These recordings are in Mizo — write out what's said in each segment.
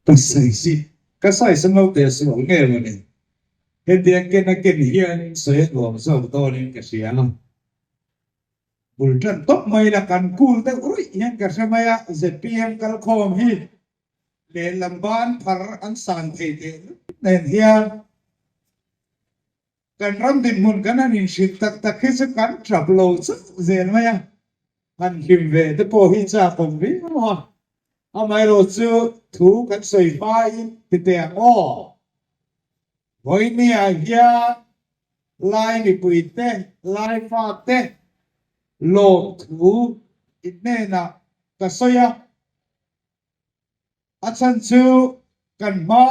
Ka sawi ka sawi sa naute sual nge maw ni? Hetia ken a ken hian sawi a nuam zawk dawnin ka hria. Bul tan tawp mai la kan cool deuh ruih hian ka hre mai a, zpm kalkhawm hi lehlam ban phar an san thei teh nen hian Kan ram dinhmun kan han inhrilh tak tak hi chu kan tap lo chauh zel mai a, han hlim ve te pawh hi chak awm viau a, amaherawh chu thu kan sawi hmain ti teh ang aw. Vawinia hian Lai mipui te, Lai fa te lawmthu in hnenah ka sawi a, a chhan chu kan hma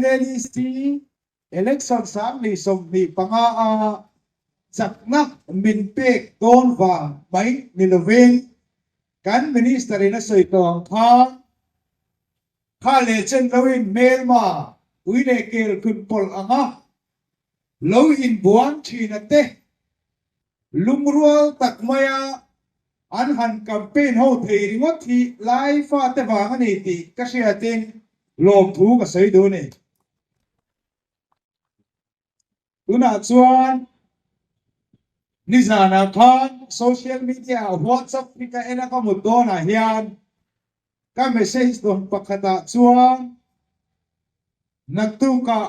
LADC Election 2025 a chakna min pek dawn vang mai ni lovin kan Minister in a sawi tawh ang khan kha leh chen lo in hmelma ui leh kel khun pawlh anga lo inbuan thina te lungrual tak maia an han campaign ho thei ringawt hi Lai fate vang a ni tih ka hriatin lawmthu ka sawi duh a ni. Tunah chuan nizanah khan social media ah WhatsApp hi ka en a ka mut dawnah hian ka message dawn pakhatah chuan naktukah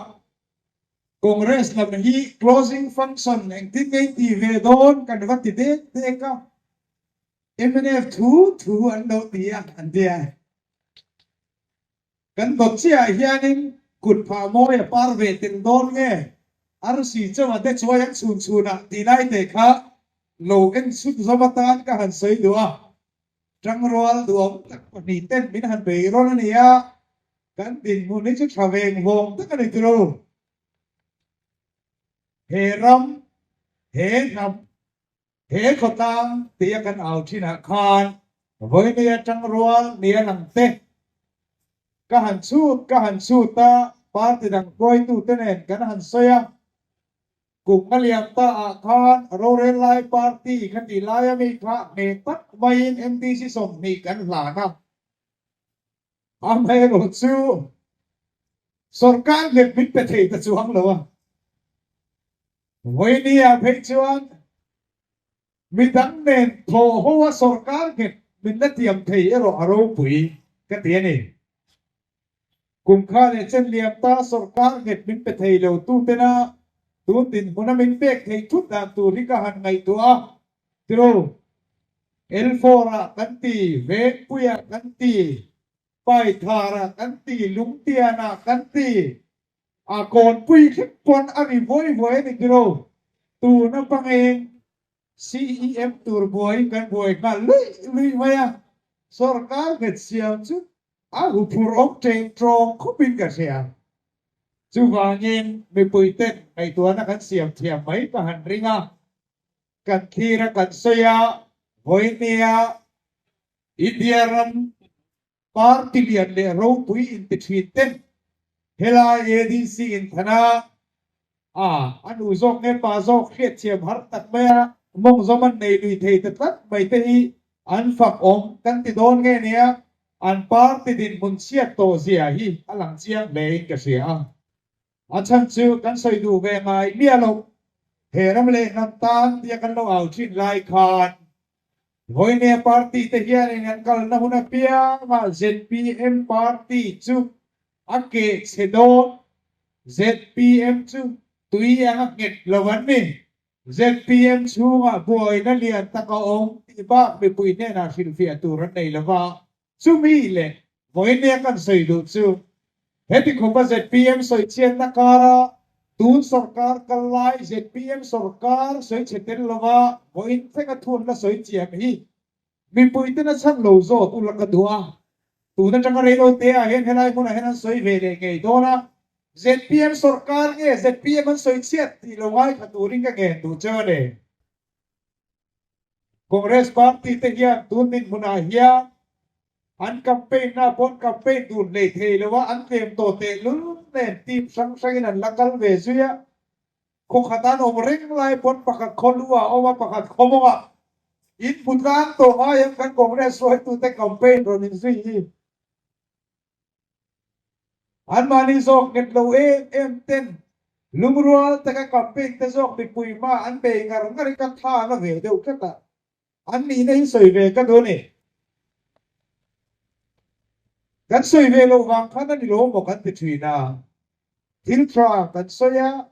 Congress lam hi closing function engtin nge tih ve dawn kan va ti dek dek a, mnf thu thu an lo ti a an ti a. Kan dawt chiahah hianin kut phah mawi a par ve tel dawn nge? Arsi chauha te chuai an chhun chhunah tih lai te kha lo en chhun zawm atan ka han sawi duh a. Tangrual duhawm tak pahnih ten min han bei rawn a ni a, kan dinhmun hi chu tha veng vawng tak a ni tiro. He ram, he hnam He khawtlang tia kan au thinah khan vawinia tangrual nia lang te ka han chhut ka han chhut a, party dang hruaitute nen kan han sawi a, kum a liam ta ah khan rorel lai party kha tih laia mi kha hneh tak maiin MDC 20 kan hlan a, amaherawh chu sorkar nghet min pe thei ta chuang lo a. Vawinia phei chuan midang nen thaw ho a sorkar nghet min la tiam thei erawh a ropui ka ti a ni. Kum kha leh chen liam ta sorkar nghet min pe thei lo tu tena tun dinhmuna min pek theih thut dan tur hi ka han ngaihtuah a, tiro L4 ah kan ti, Vengpuiah kan ti, Paitharah kan ti, Lungtianah kan ti, A kawnpui thleng pawn a ri vuai vuai a ni tiro. Tuna pangeng CEM tur buai kan buai nghal luih luih mai a, sorkar nghet siam chu a huphur awm teng tawng khawpin ka hria. Chuvangin mipuiten ngaihtuahna kan siam thiam mai ka han ring a, kan thlir a kan sawi a, vawinia India ram Party lian leh ropui inti thin ten helai ADC inthana a a nu zawk nge pa zawk hriatthiam har tak mai a mawngzawm an nei lui thei ta tlat mai te hi an fak awm kan ti dawn nge nia an party dinhmun chhiat tawh zia hi a lang chiang hle in ka hria a. A chhan chu kan sawi duh ve ngai miah loh. He ram leh hnam tan tia kan lo au thin lai khan Vawinia party te hianin an kalna hun apiangah zpm party chu a keh chhe dawn. Zpm chu tui ang a nghet lo an ni. Zpm chhungah buaina lian tak a awm tih bak mipui hnenah hrilhfiah tur an nei lova. Chumi leh vawinia kan sawi duh chu heti khawpa zpm sawi chhiatna kara tun sorkar kal lai zpm sorkar sawi chhe tel lova vawiin thlenga thun la sawi chiam hi mipuiten a chhan lo zawt ula ka duh a. Tun atanga reilote ah hian helai hmunah hian an sawi ve leh ngei dawn a, zpm sorkar nge zpm an sawi chhiat tih lo ngaithla turin ka ngen duh cheu a ni. Congress party te hian tun dinhmunah hian an campaign na pawn campaign dun hlei thei lo a, an tlem tawh tehlul nen team hrang hrangin an la kal ve zui a, khaw khat an awm reng lai pawn pakhat khaw lu ah a awm a, pakhat khaw mawng ah in hmu tlang tawh ngai ang kan Congress hruaitute campaign rawn inzui hi. Anmahni zawk nghet lo em em ten lungrual taka campaign te zawk mipui hma an bei ngar ngar hi ka tha na ve deuh tlat a, an nihna hi sawi ve ka duh a ni. Kan sawi ve loh vang khan a ni lo maw kan ti thin a, thil tha kan sawi a,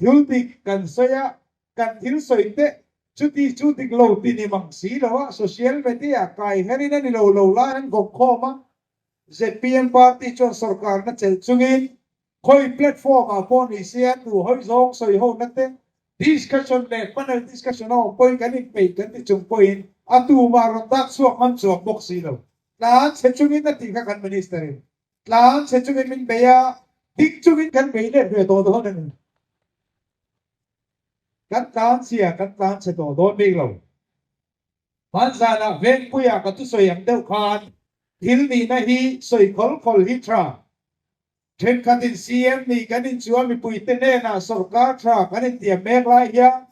thil dik kan sawi a, kan thil sawi te chuti chu dik lo ti ni mang si lo a, social media kai herin a ni lo lo lai an vawmkhawm a, Zpm party chuan sorkarna chelh chungin khawi platform ah pawh ni se an duh hawi zawng sawi ho na te discussion leh panel discussion a awm pawhin kan inpeih kan ti chung pawhin a tumah rawn dak chhuak ngam chuang bawk si lo. Tlan chhe chungin a tih kha kan minister in tlan chhe chungin min bei a, ding chungin kan bei let ve tawh dawn a ni. Kan tlan chhia kan tlan chhe tawh dawn bik lo. Hmanzanah Vengpuia ka thusawi ang deuh khan thil nihna hi sawi khawl khawl hi tha. Thenkhatin CM nih kan inchuan mipuite hnenah sorkar tha kan intiam mek lai hian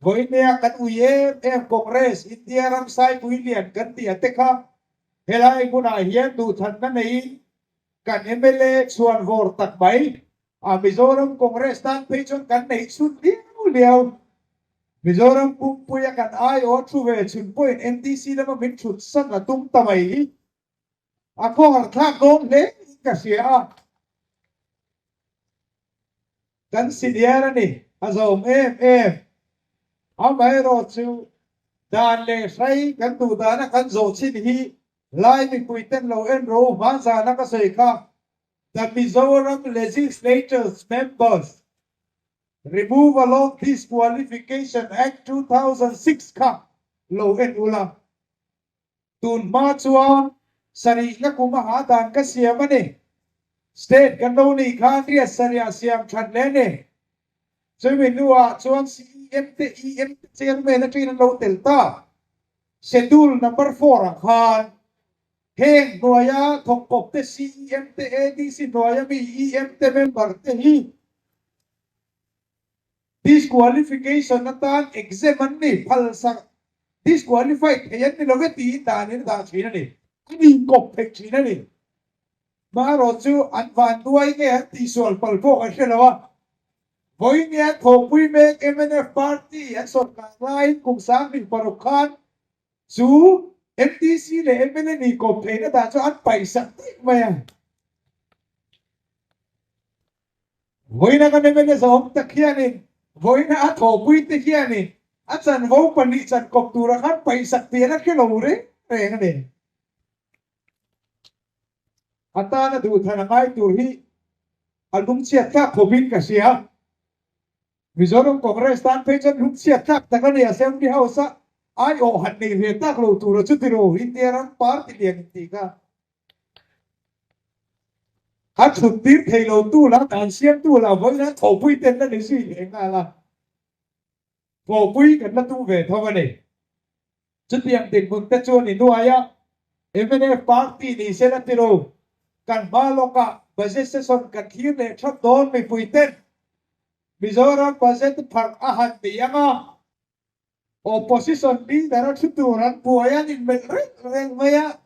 vawinia kan ui em em Congress India ram saipui lian kan tih a te kha helai hmunah hian duhthanna neiin kan mla chhuan vawr tak mai a Mizoram Congress tan phei chuan kan neih chhun liau liau. Mizoram pumpuia kan aiawh thu ve chhun pawhin MDC lama min thut san a tum ta mai hi a khawhar thlak dawn hle in ka hria a. Kan senior a ni, a zawm em em. Amaherawh chu dan leh hrai kan duh dana kan zawh chin hi Lai mipui ten lo en ro hmanzana ka sawi kha The Mizoram Legislatures Members Removal of Disqualification Act 2006 kha lo en ula. Tun hma chuan sarihna kum a ha dan ka siam a ni. State kan lo nih khan riat sarih a siam that leh a ni. Chumi hnuah chuan CEM te EM te chairman atangin an lo tel ta. Schedule number four ah khan heng hnuaia thawkkawp te CEM te ADC hnuaia mi EM te member te hi Disqualification atan exempt an ni, phalsak, disqualified thei an ni lo ve tiin danin a dah thin a ni. A inkawp theih thin a ni. Marawh chu an vanduai nge an tihsual palh pawh kan hre lo a. Vawiin thawhpui mek mnf party an sawrkar laiin kum 2006 khan chu MDC leh mla ni kawp theihna dah chu an paihsak daih mai a. Vawiina kan mla zawm tak hianin vawiina a thawhpui te hianin a chanvo pahnih chan kawp tura khan paihsak tih an hre lo reng reng a ni. A tana duhthlan a ngai tur hi a lungchhiat thlak khawpin ka hria. Mizoram Congress tan phei chuan lungchhiat thlak tak a ni. Assembly House a aiawh han nei ve tak lo tura chu tiro India ram party lian intih kha a chhut tir thei lo tu lah dan siam tu lah vawiin an thawhpui ten la ni zui leh nghal a, thawhpui kan la tum ve tho a ni. Chutiang dinhmun te chuan i nuai a, mnf party ni se la tiro kan hma lawkah budget session kan thlir leh that dawn mipui ten Mizoram budget pharh a han ni ang a, Opposition leader a thu tur an buai an inmelh reng reng mai a,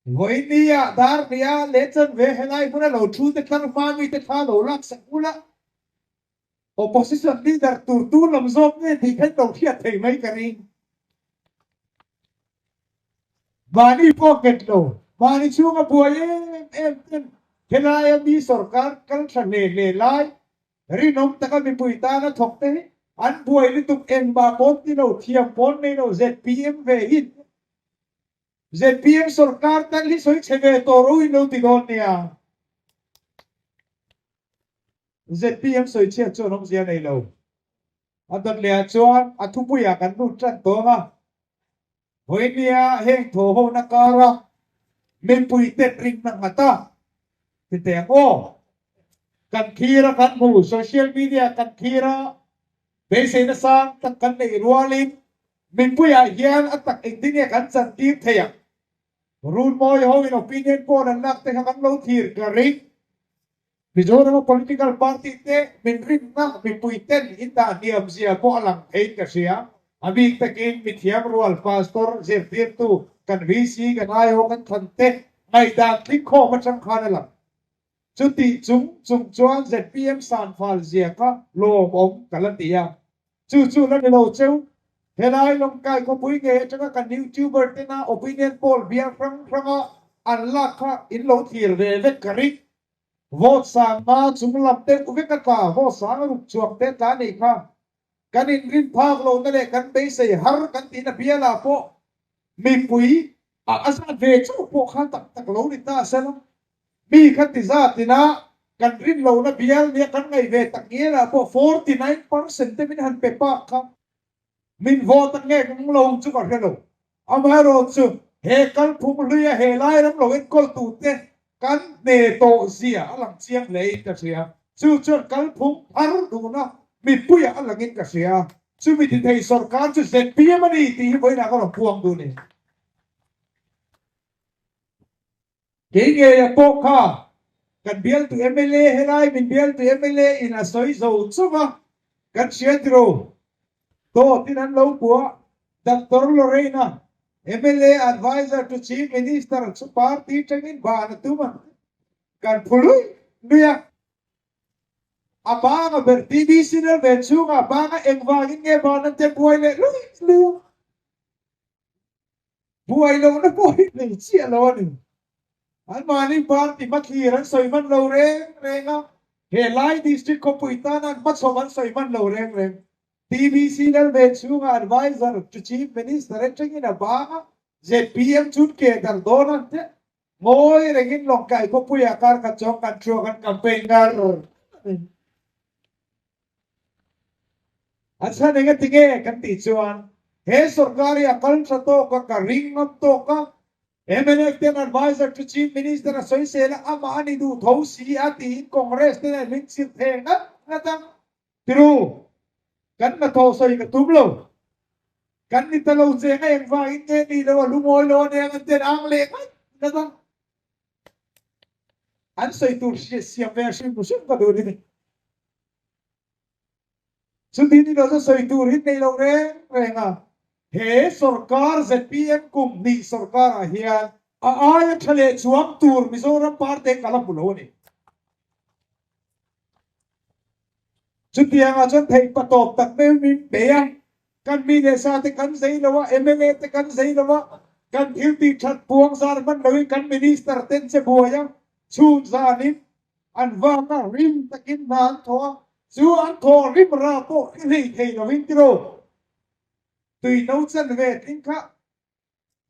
vawinia dar nia leh chanve helai hmuna lo thu te tlang hma mite thla lo laksak bula Opposition leader tur tu lam zawk nge tih khan lo hriat thei mai ka ring. Mahni pawh nghet lo, mahni chhunga buai em em ten helaia mi sorkar kal tha hle hle lai Rinawm taka mipui tana thawk te hi an buai lutuk engmah pawn ti lo, thiam pawn nei lo zpm ve hi zpm sorkar tan hi sawi chhe ve tawh ro in lo ti dawn nia. Zpm sawi chhiat chuan awmzia nei lo. A dawt leh ah chuan a thupui ah kan lut tan tawng a. Vawinia heng thaw ho na kara mipui ten ring na nghat a ti teh ang aw. Kan thlir a kan hmu social media kan thlir a beiseina sang tak kan neih rualin mipuiah hian a tak engtin nge kan chantir thei ang. Runmawi ho in opinion poll an lak te kha kan lo thlir ka ring. Mizorama political party te min rinna mipui ten in dah hniam zia pawh a lang theiin ka hria. A bik takin mithiam rual pastor zirtirtu kan VC kan aiawh kan thlan te ngaihdan tling khawm atang khan a lang. Chutih chung chung chuan zpm sanfal zia kha lawmawm ka la ti a. Chu chu la ni lo cheu. Helai Lawngkai khawpui ngei atanga kan YouTuber tena opinion poll bial hrang hranga an lak kha in lo thlir ve vek ka ring. Vote sang nga chung lam deuh vek a tla, vote sang a ruk chhuak te tla nih kha. Kan inrin phak lohna leh kan beisei har kan tihna bialah pawh mipui a a zat ve chauh pawh kha tak tak lo ni ta se la. Mi kha ti zat ina kan rin lohna bial nia kan ngaih ve tak ngelah pawh 49% te min han pe pak kha. Min vote a ngek ang lo chu ka hre lo. Amaherawhchu he kalphung hluia he lai ram lo enkawl tute kan hne tawh zia a lang chiang hle in ka hria. Chu chuan kalphung thar duhna mipuiah a langin ka hria. Chumi ti thei sawrkar chu zpm a ni tih hi vawiinah ka rawn puang duh ni. Kei ngeia pawh kha kan bialtu mla helai min bialtu mla in a sawi zo chauh a, kan hria tiro dawt in an lo puah Doctor Lorraine-a mla adviser to Chief Minister chu party tangin ban a tum a, kan phu lui lui a. A banga ber TBC ral ve chhungah banga engvangin nge ban an te buai leh lui lui a. Buai lohna pawh hi nei chiah lo a ni. Anmahni party hmathlir an sawi hman lo reng reng a, he lai district khawpui tana an hmachhawm an sawi hman lo reng reng. TBC Lalven chhunga adviser to Chief Minister atangin a bang a, zpm chun ke dar dawn an te ngawi rengin Lawngtlai khawpuiah kar khat chuang kan thuak an campaign ngar a ni. A chhan eng a ti nge kan tih chuan he sorkar hi a kal tha tawk a, ka ring ngam tawk a, mnf ten adviser to Chief Minister a sawi sel a, amah a ni duh tho si a tiin Congress te nen min chirh thei ngat ngat a, tiru kan hnathawh sawi ka tum lo, kan ni ta lo cheng a engvangin nge ni lo a lungawi lo a nia kan ten ang leh ngat ngat a, an sawi tur siam ve hrim hrim ka duh ni. Chuti ni lo chu sawi tur hi nei lo reng reng a, he sorkar zpm kum hnih sorkar ah hian a aia tha leh chuang tur Mizoram parte ka la hmu lo a ni. Chutiangah chuan theih patawp tak meuh min pe a, kan mi leh sa te kan zei lo a, mla te kan zei lo a, kan thil tih that puang zar hman loin kan minister ten che buai a, chhun zanin An vanga rim takin hna an thawh a, chu an thawh rim ra pawh khi hlei thei lovin tiraw? Tui no chan ve tling kha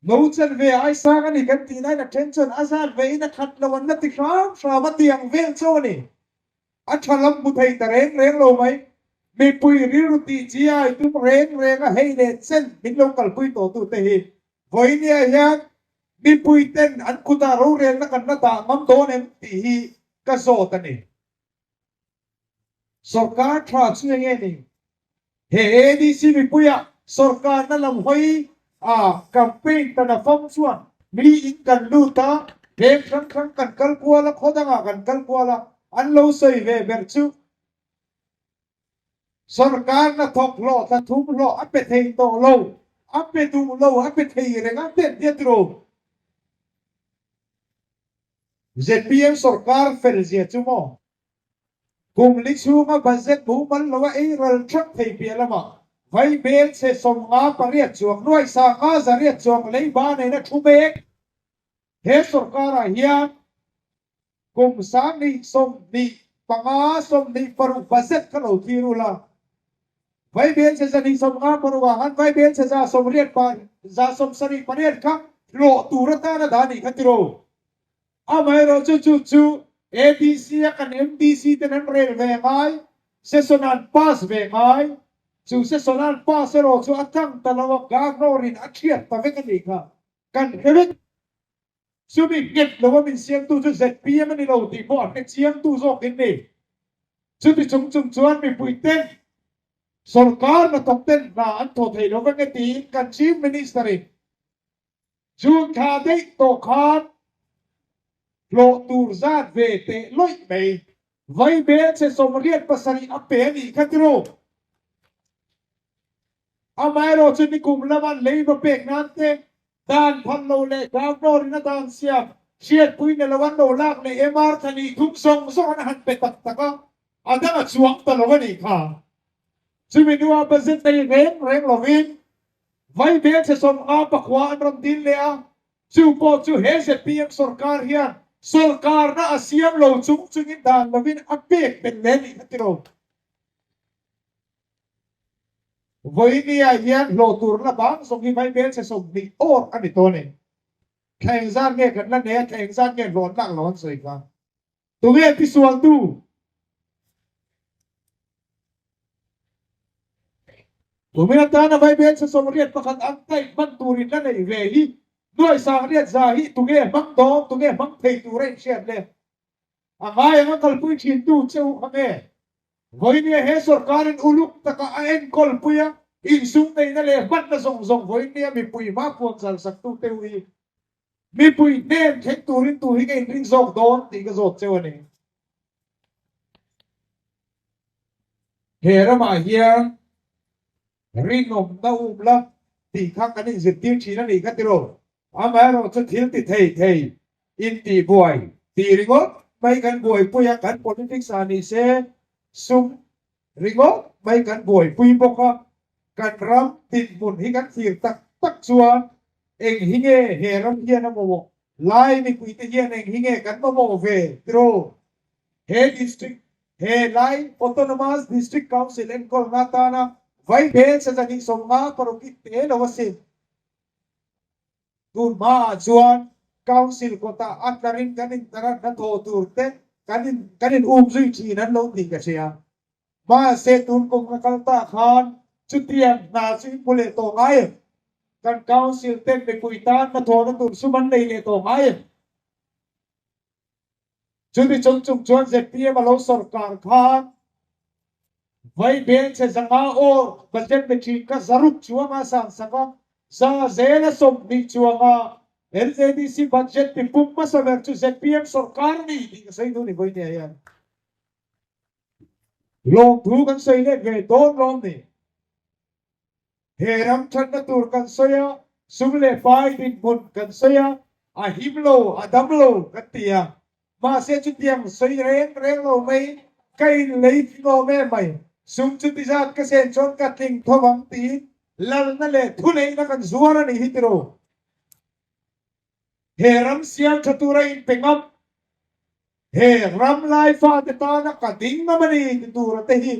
no chan ve ai sang a ni kan tih laiin a then chuan a zat ve in a khat lo an la ti hram hram a ti ang vel chauh a ni. A tha lam hmu thei ta reng reng lo mai. Mipui rilru tih chi ai tum reng reng a hei leh chen min lo kalpui tawh tu te hi vawinia hian Mipui ten an kutah rorelna kan la dah ngam dawn em tih hi ka zawt a ni. Sorkar tha chu eng nge ni? He ADC mipuiah sorkarna lam hawi a campaign tan a fam chuan mi in kan lut a, veng hrang hrang kan kal kual a, khaw dangah kan kal kual a, an lo sawi ve ber chu Sorkarna thawk hlawh thla thum hlawh a pe thei tawh lo, a pe duh lo, a pe thei reng a ten tia tiraw? Zpm sorkar fel zia chu maw? Kum li chhunga budget mumal lo a ei ral thak thei piah lamah vai bel chhe 58 chuang nuai sanga zariat chuang leiba nena thu mek he sorkarah hian Kum 2025, 26 budget kha lo thlir ula, Vaibel che 256 ah khan Vaibel che 180 pa 78 kha hlawh tur atana dah anih kha tiraw. Amaherawh chu chu chu ADC a kan MDC ten an rel ve ngai, session an pass ve ngai, chu session an pass erawh chu a tlang ta lo a, Governor in a thiat ta vek anih kha kan hre vek. Chumi nghet lo a min siamtu chu zpm a ni lo tih pawh a hre chiangtu zawk in ni. Chuti chung chung chuan mipui ten sorkar hnathawk ten hna an thaw thei lo vek e tiin kan Chief Minister in June thla daih tawh khan hlawh tur zat ve teh lawih mai vaibel che 87 a pe a nih kha tiraw? Amaherawh chu nikum lama leiba pek nan te, dan phan lo leh governor in a dan siam. Hriatpui na lo an lo lak leh MR thla thum zawng zawng an han pe tak tak a, a dang a chuang ta lo a nih kha. Chumi hnuah budget nei reng reng lovin Vai hmelchhe 50 pakhua an rawn dil leh a, chu pawh chu he zpm sorkar hian sorkarna a siam lo chung chungin dan lovin a pek belh leh a nih kha tiraw. Vawinia hian hlawh tur la bang zawng hi vai hmelchhe 20 awr a ni tawh a ni. Thla engzat nge kan la nei a, thla engzat nge hlawh an lak lo an sawi kha. Tunge tisualtu? Kumin atana Vaibelchhe 81 an taih hman turin la nei ve hi nuai 80,000 hi tunge hmang dawn, tunge hmang thei tur a inhriat le? A ngai anga kalpui thintu che u kha nge? Vawinia he sorkarin uluk taka a enkawl pui a, insum neihna leh hmanna zawng zawng vawinia mipui hma puan zal sak tute u hi mipui hnen thleng turin tu hi ka inring zawk dawn tih ka zawt cheu a ni. He ramah hian rinawmna um la tih kha kan inzirtir thin a nih kha tiraw? Amaherawh chu thil ti thei thei intihbuai tih ringawt mai kan buaipui a, kan politics ah ni se sum ringawt mai kan buaipui bawk a, kan ram dinhmun hi kan thlir tak tak chuan eng hi nge he ram hian a mamawh, lai mipuite hian eng hi nge kan mamawh ve tiraw? He district, he lai Autonomous District Council enkawlna atana vai hmel 256 i te lo asin. Tun hmaah chuan Council kawtah a tlarin kan intara hnathawh tur te kan in kan in um zui thin an lo tih ka hria. Mahse tun kum ka kal tah khan chutiang hna chu i hmu leh tawh ngai em? Kan Council ten mipui tan hnathawhna tur sum an nei leh tawh ngai em? Chumi chung chung chuan zpm a lo sorkar khan Vaibelchhe 500 awr budget pe thin kha 600 chuanga sangsak a, za zela 20 chuanga LADC budget ti pum hmasa ber chu zpm sorkar a ni tih ka sawi duh ni vawinia hian. Lawmthu kan sawi let ve dawn lawm ni. He ram thatna tur kan sawi a, sum leh pai dinhmun kan sawi a, a him lo, a dam lo kan ti a. Mahse chutiang sawi reng reng lo mai, ka inlei tling awm em mai, sum chuti zat ka sen chuan ka tling tho ang tiin lalna leh thuneihna kan zuar a nih hi tiraw. He ram siam tha tura inpe ngam, he ram lai fate tana ka ding ngam a ni ti tura te hi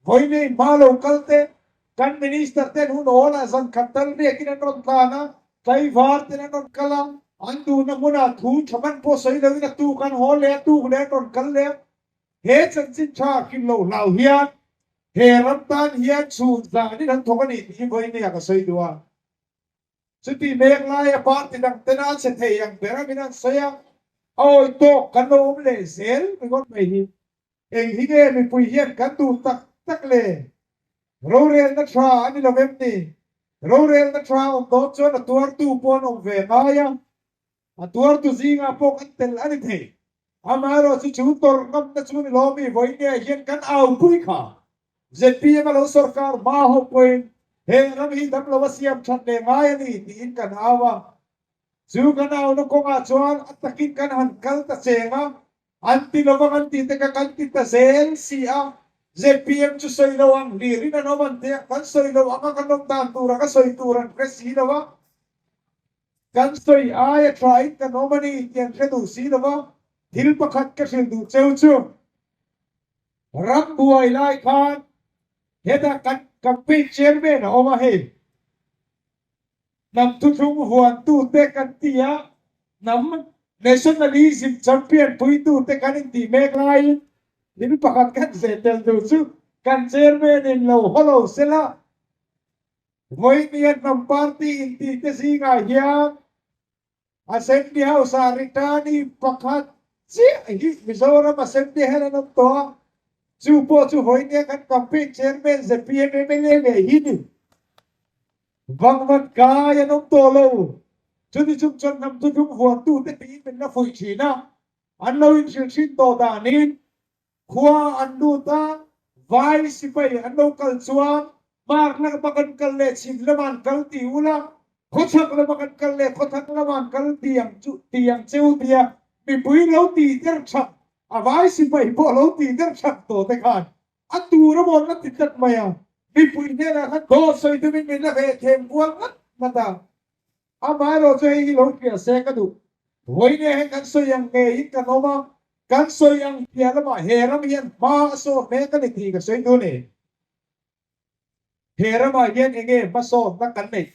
vawiinei hma lo kal te, kan minister ten hun awl ah zan khat tal riakin an rawn tlan a, tlaivar ten an rawn kal a, an duhna hmunah thu tha man pawh sawi loin a tuk an haw leh a, tuk leh an rawn kal leh a. He chanchin tha kim lo hlau hian he ram tan hian chhun zanin an thawk a ni tih hi vawiinei ah ka sawi duh a. Chuti mek laia party dang tena a che thei ang ber a min an sawi a, a awi tawk kan lo awm leh zel ringawt mai hi. Eng hi nge mipui hian kan duh tak tak le? Rorelna tha a ni lo em ni? Rorelna tha awm dawn chuan a tuartu pawh an awm ve ngai a, a tuartu zingah pawh kan tel a ni thei. Amaherawh chu chu tawrh ngamna chu ni lawmi vawinia hian kan aupui kha. Zpm a lo sorkar hma ho pawhin he ram hi dam lo a siam that leh ngai a ni tiin kan au a. Chu kan auna kawngah chuan a takin kan han kal ta cheng a, an ti lovang an tih te kha kan ti ta zel si a. Zpm chu sawi lo ang hlirin an awm an ti a, kan sawi lo anga kan awm dan tura ka sawi tur an hre si lo a. Kan sawi aia thain kan awm a ni tih an hre duh si lo va, thil pakhat ka hrilh duh cheu chu. Ram buai lai khan hetah kan campaign chairman a awm a hei. Hnam thuthlung huantute kan ti a, hnam nationalism champion puitute kan intih mek laiin thil pakhat kan zeh tel duh chu kan chairman in lo haw lo sela, vawinia hnam party intihte zingah hian Assembly House ah returnee pakhat chiah hi Mizoram Assembly hian an awm tawh a, chu pawh chu vawinia kan campaign chairman zpm mla leh hi ni. Vangvat kai an awm tawh lo. Chumi chung chuan hnam thuthlung vuantute tiin min la fuih thin a, an lo inhrilh thin tawh danin Khua an lut a, vai sipai an lo kal chuan Mark lama kan kal leh chhim lama an kal ti ula. Khawchhak lama kan kal leh khawthlang lama an kal tiang chu tiang cheu tia mipui lo tih der chak, a vai sipai pawh lo tih der chak tawh te khan a tur a mawn la ti tlat mai a. Mipui hnenah khan dawt sawi tumin min la veh them kual ngat ngat a. Amaherawh chu hei hi lo hria se ka duh. Vawiin heng kan sawi ang ngeiin kan awm a, kan sawi ang piah lamah he ram hian hma a sawt mek a ni tih ka sawi duh a ni. He ramah hian enge hmasawnna kan neih?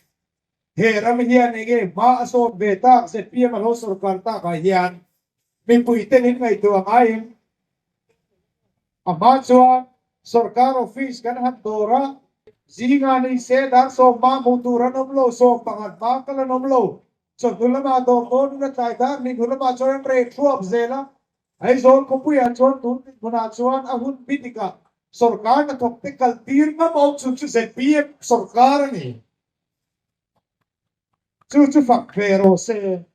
He ram hian enge hma a sawn ve tak? Zpm a lo sorkar takah hian mipuite min ngaihtuah ngaiin a hma chuan sorkar office kan han dawr a, zinga ni se dar sawmma hmuh tur an awm lo, 15 hma kal an awm lo, chawhnu lamah dawr dawn in a tlai dar ni hnu lamah chuan an reh thuap zel a, Aizawl khawpuiah chuan tun dinhmunah chuan a hun bi tikah sorkar hnathawk te kal tir ngam awm chhun chu zpm sorkar a ni. Chu chu fak ve rawh se.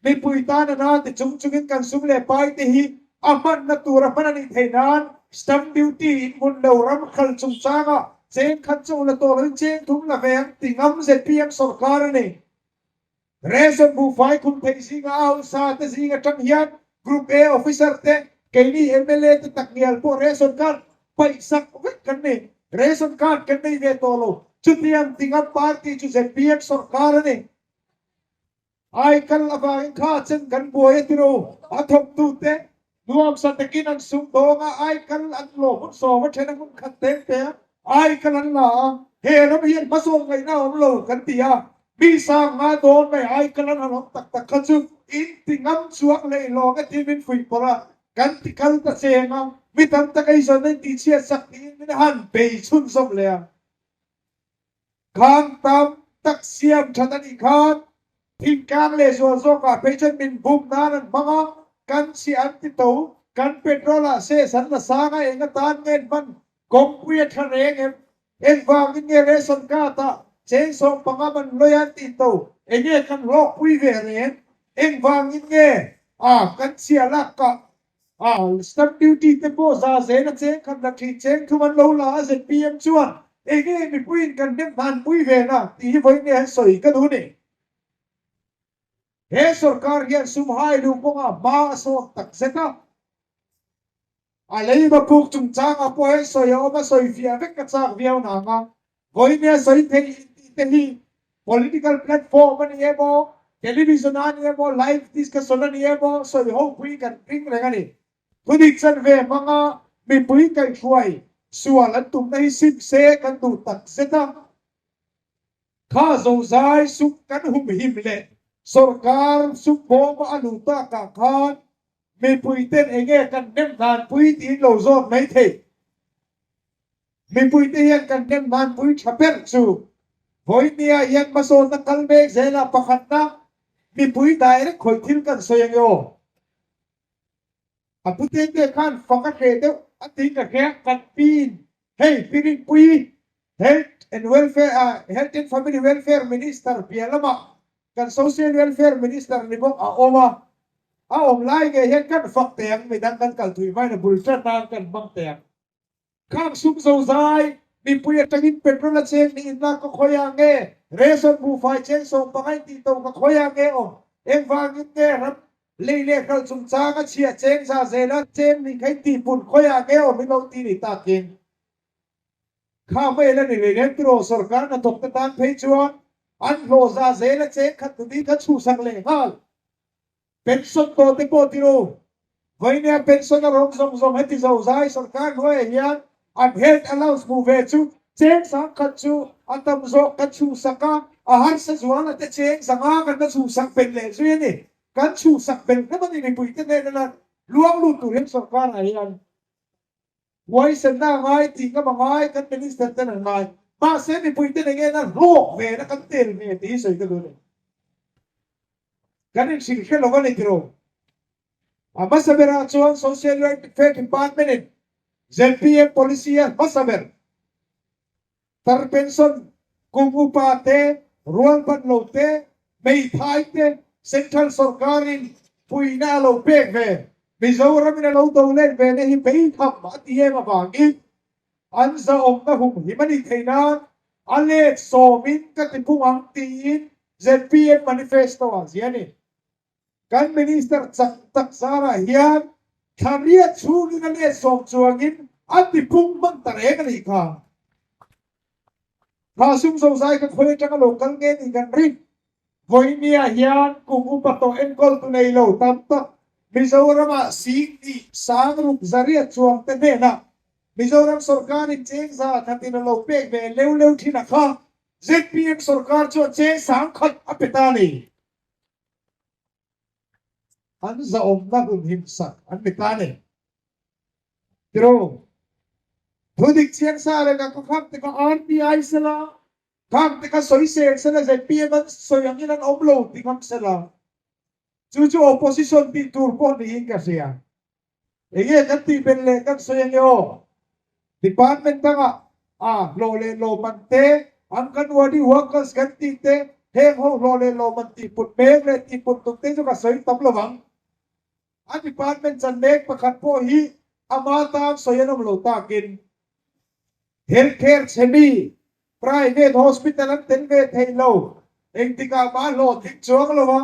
Mipui tan a na ti chung chungin kan sum leh pai te hi a hmanna tur a hman a nih theih nan stamp duty in hmun lo ram khal chungchanga cheng khat chu la tawh loin cheng thum la ve ang ti ngam zpm sorkar a ni. Ration buhfai khum theih zinga a hausa te zing atang hian Group A officer te, keini mla te takngial pawh ration card paihsak vek kan ni. Ration card kan nei ve tawh lo. Chutiang tingam party chu zpm sorkar a ni. Aikal avangin kha chen kan buai a tiro a thawktute nuamsa takin an sum dawng a, aikal an lawm hun sawm a then a hmun khat teng te a, aikal an la a, he ram hian hmasawn ngaihna a awm lo kan ti a, mi sang nga dawn mai aikal an han awm tak tak kha chu in ti ngam chuang leh lawng e tih min fuih pawrh a, kan ti kal ta cheng a, mi tam tak ei zawn a in tihchhiat sak tiin min han bei chhunzawm leh a. Khang tam tak siam that a nih khan thingtlang leh zual zawkah phei chuan min bum nan an hmang a, kan chhiah an ti to, kan petrol ah ses an la sang a, eng atan nge an hman, kawngpui a tha reng em, engvangin nge ration card ah cheng 15 man lawi an ti to, enge kan hlawkpui ve reng, engvangin nge a kan chhiah lak kah A stamp duty te pawh za zel a cheng khat la thin cheng thum an lo la a zpm chuan enge mipuiin kan hnem hnan pui ve na tih hi vawiin nge an sawi ka duh ni. He sorkar hian sum hai luh kawngah hma a sawn tak zet a. A leiba puk chungchangah pawh hian sawi a awm a sawi fiah vek ka chak viau nang a. Vawiin nge sawi theih tih te hi political platform a ni emaw, television a ni emaw, live discussion a ni emaw sawi ho pui kan ring reng a ni. Thudik chan ve hmanga mipui kaihhruai sual an tumna hi sim se kan duh tak zet a. Kha zozai sum kan humhim leh sorkar sum bawma a luh takah khan mipui ten enge kan hnem hnan pui tiin lo zawt mai thei. Mipuite hian kan hnem hmanpui tha ber chu vawinia hian hmasawnna kal mek zela pakhatna mipui direct khawih thil kan sawi ange aw. A pute te khan fak a hreh deuh a tiin ka hria kan pin hei Piringpui Health and Welfare Health and Family Welfare Minister piah lamah kan Social Welfare Minister ni bawk a awm a, a awm lai ngei hian kan fak teh ang midang kan kal thui hmain a bul tan nan kan hmang teh ang. Khang sum zozai, mipui atangin petrol a cheng niin la ka khawi ah nge, ration buhfai cheng 15 in tih to ka khawi ah nge awm, engvangin nge ram lei leh hralh chungchang a chhiah cheng za zel a cheng nih kha in tih pun khawi ah nge awm i lo ti ni takin. Kha mail a ni hlei nem tiraw sorkar hnathawk te tan phei chuan an hlawh za zel a cheng khat tu ding kha chhuhsak leh nghal. Pension tawh te pawh ti ru. Vawinia pension a rawng zawng zawng heti zo zai sorkar hnuaiah hian an health allowance hmuh ve chu cheng 10,000 chu a tam zawk kan chhuhsak a, a harsa zual a te cheng 500 kan la chhuhsak belh leh zui a ni. Kan chhuhsak belh hlem a ni mipui te hnena la luang lut tur hian sorkarah hian huaisenna a ngai tih ngam a ngai kan minister ten an ngai. Mahse mipui te nen ngen a hlawk ve na kan tel ve tih hi sawi ka duh a ni. Kan inhrilh hre lo a ni tiraw? A hmasa berah chuan Social Welfare Department in zpm policy a hmasa ber tar pension, kum upa te, rualban lo te, hmeithai te Central sorkar in puihna a lo pek ve, Mizoram in a lo do let ve na hi beitham a ti em avangin an zahawmna humhim a nih theih nan. A let sawmin ka ti phung ang tiin zpm manifesto ah ziah a ni. Kan Minister chak tak zarah hian thla riat chhungin a let sawm chuangin a ti phung hman ta reng a nih kha. Thla sum zozai kha khawi atanga lo kal nge ni kan rin? Vawinia hian kum upa tawh enkawltu nei lo tam tak Mizoramah singti sangruk zariat chuangte hnenah Mizoram sorkarin cheng za khatin a lo pek ve leu leu thin a kha zpm sorkar chuan cheng sangkhat a pe ta a ni. An zahawmna hun himsak an ni ta a ni. Tiraw? Thudik chiangsa leh ka kham te kha RTI sela Khang te kha sawisel sela zpm an sawi angin an awm lo ti ngam sela chu chu opposition tih tur pawh niin ka hria. Enge kan tih belh leh kan sawi ange aw. Department dangah a hlawh leh lawmman te, Anganwadi workers kan tih te, heng ho hlawh leh lawmman tih put mek leh tih put tum te chu ka sawi tam lo ang. A department chan mek pakhat pawh hi ama tan sawi an awm lo takin health care chhe mi private hospital an tel ve thei lo. Engtikah mah hlawhtling chuang lo a,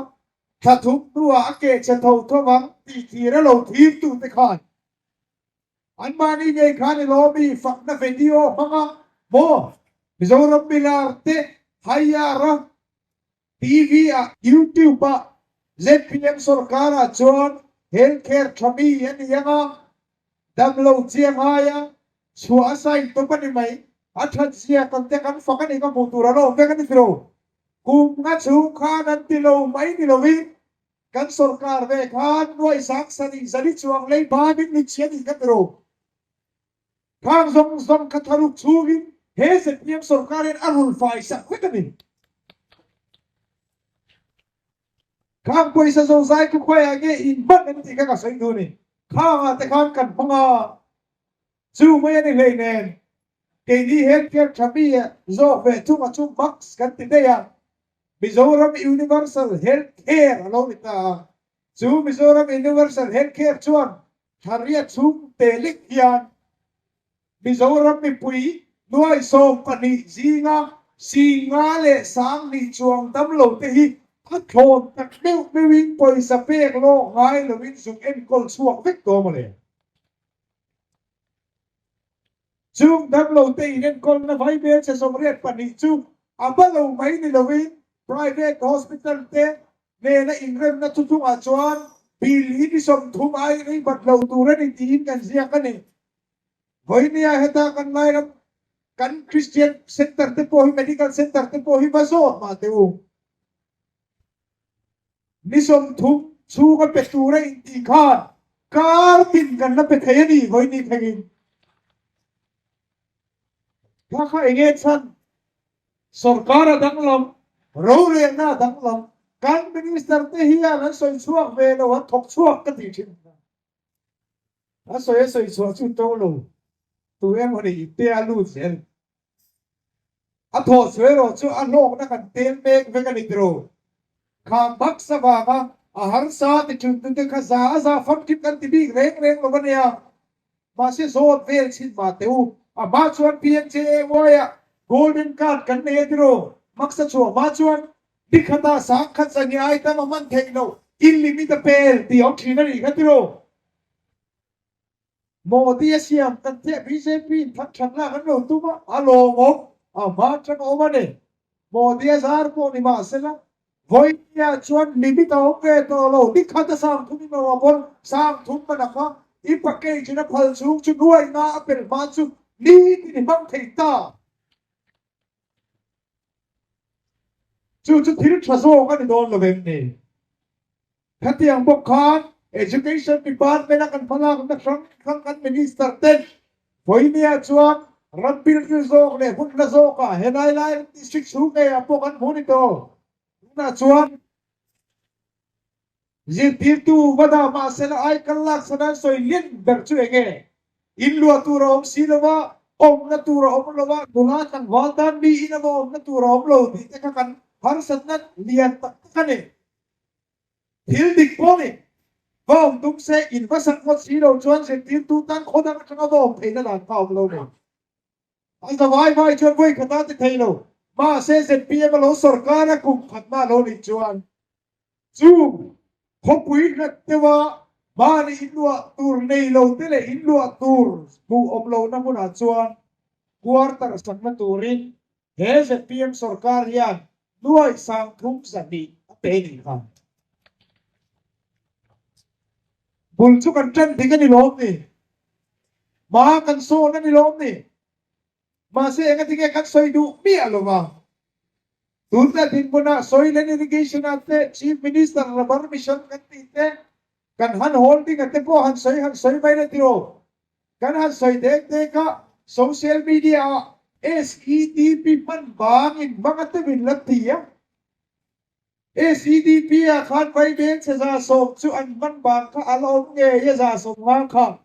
thla thum hnuah a keh chhe tho tho ang tih thir a lo thir tu te khan anmahni ngei khan i lawmi fakna video hmang a maw Mizoram milar te haiar a TV ah, YouTube ah zpm sorkar ah chuan health care tha mi a ni ang a, damlo chiang ai a, chhuah a sign tawp a ni mai. A that zia kan te kan fak a ni ka hmuh tur a lawm vek a ni tiro. Kum nga chhung khan an ti lo mai ni lovin kan sorkar ve khan nuai sang sarih zali chuang lei banin ni chhi a ni ka tiro. Khang zawng zawng kha tharuk chhungin he zpm sorkarin a rul fai sak vek a ni. Khang pawisa zozai khu khuaiah nge in hman an tih kha ka sawi duh a ni. Khangah te khan kan hmang a, chu mai a ni hlei nen. Keini healthcare tha mi zawk ve thung a chu max kan ti daih a, Mizoram Universal Health Care a lo ni ta a. Chu Mizoram Universal Health Care chuan Thariat chhung te lek hian Mizoram mipui nuai 12 zinga singa leh sanghnih chuang damlo te hi a thlawn tak meuh meuhin pawisa pek lawk ngai loin zuk enkawl chhuak vek tawh mawle. Chung damlo te inenkawlna vaibel che 82 chu a ba lo mai ni lovin private hospital te nena inremna thuthungah chuan bill hi ni 30 ai rei bat lo tur a ni tiin kan ziak a ni. Vawinia heta kan Lairam kan Christian Center te pawh hi Medical Center te pawh hi va zawt mah teh u. Ni 30 chhunga pe tura intih khan kar tin kan la pe thei a ni vawiin ni thlengin. Kha kha enge chhan sorkar a danglam, rorelna a danglam, kan minister te hian an sawi chhuak ve lo, an thawk chhuak ka tih thin. A sawi a sawi chhuah chu to lo, tu emaw ni ipte a lut zel. A thawh chhuah erawh chu a hlawkna kan tel mek vek a ni tiraw. Kha Bucks avanga a harsa ti thin tute kha za a za famkim kan ti bik reng reng lo a nia. Mahse zawt vel chhin mah teh u. A hma chuan PMJAY-ah Golden Card kan nei a tiraw. Bucks a chhuah hma chuan nikhatah sangkhat zani ai tam a hman theih loh in limit a pel tih a awm thin a nih kha tiraw. Modi a siam kan chiah bjp in thang that lak an lo tum a, a lawmawm a hma atang a awm a ni. Modi a zar pawh ni mahsela vawinia chuan limit a awm ve tawh lo, nikhat a 3000 in awm a pawn 3000 man a kha i package in a phal chhung chu nuai nga a pel hma chu nitin i hmang thei ta. Chu chu thil tha zawk a ni dawn lo em ni? Khatiang bawk khan Education Department a kan hmalakna hrang hrang kan Minister ten vawinia chuan ram pilril zawk leh hmun hla zawkah helai lai district chhung ngeiah pawh kan hmu ni tawh. Tunah chuan Zirtirtu va dah mahsela ai kal lak san an sawi lian ber chu eng nge? In luah tur a awm si lo va, awmna tur a awm lo va, nula tlangval tan mi in emaw awmna tur a awm lo tih te kha kan harsatna lian tak tak a ni. Thil dik pawh ni. Va awm tum se, in va sak ngawt si lo chuan zirtirtu tan khaw dang atanga va awm theihna dan kha a awm lo ni. A zavai vai chuan vawi khat a ti thei lo. Mahse zpm a lo sawrkar a kum khat mah lo nih chuan chung khawpui hlat deuha mahni inluah tur nei lo te leh inluah tur hmuh awm lohna hmunah chuan quarter sakna turin he zpm sawrkar hian nuaih sang thum zahnih a pe nih kha. Bul chu kan ṭan dik a ni lawm ni? Hma kan sawn a ni lawm ni? Mahse engati nge kan sawi duh miah lo va? Tunna dinhmunah Soil and Irrigation ah te Chief Minister Rubber Mission kan tih te, kan han holding a te pawh han sawi han sawi mai la tiraw? Kan han sawi dek dek a, social media ah SEDP hman bangin hmang a te min la ti a. SEDP ah khan vaibeng chhe 110 chu an hman bang kha a la awm ngei a, 150 kha